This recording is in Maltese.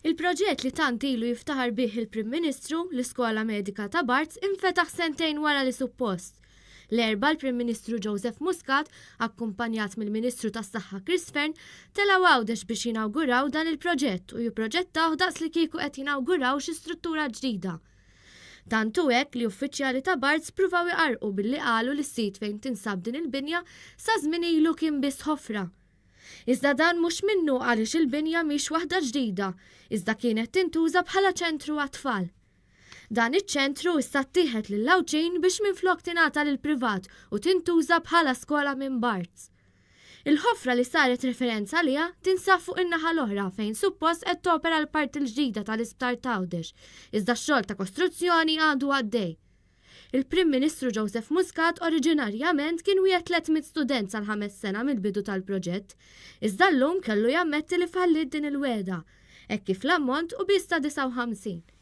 Il-proġett li tant ilu jiftaħar bih il-Prim Ministru, l-Iskola Medika ta' Barts, infetaħ sentejn wara li suppost. L-Erbgħa l-Prim Ministru Joseph Muscat, akkumpanjat mill-Ministru tas-Saħħa Chris Fearne, telgħu Għawdex biex jinawguraw dan il-proġett u jipproġettawh daqs li kieku qed jinawguraw xi struttura ġdida. Tant hu hekk li uffiċjali ta' Barts pruvaw iqarrqu billi qalu li s-sit fejn tinsab din il-binja sa żmien ilu kien biss ħofra. Iżda dan mhux minnu għaliex il-binja mhix waħda ġdida, iżda kienet tintuża bħala ċentru għat-tfal. Dan iċ-ċentru issa ttieħed lill-Għawdxin biex minflok tingħata lill-privat u tintuża bħala skola minn Barts. Il-ħofra li saret referenza għaliha tinsab fuq in-naħa l-oħra fejn suppost qed topera l-parti l-ġdida tal-Isptar t'Għawdex, iżda x-xogħol ta' kostruzzjoni għadu għaddej. Il-Prim Ministru Joseph Muscat oriġinarjament kien wiegħed 300 student sal-ħames sena mill-bidu tal-proġett, iżda llum kellu jammetti li falliet din il-wegħda, hekk kif l-ammont hu biss ta' 59.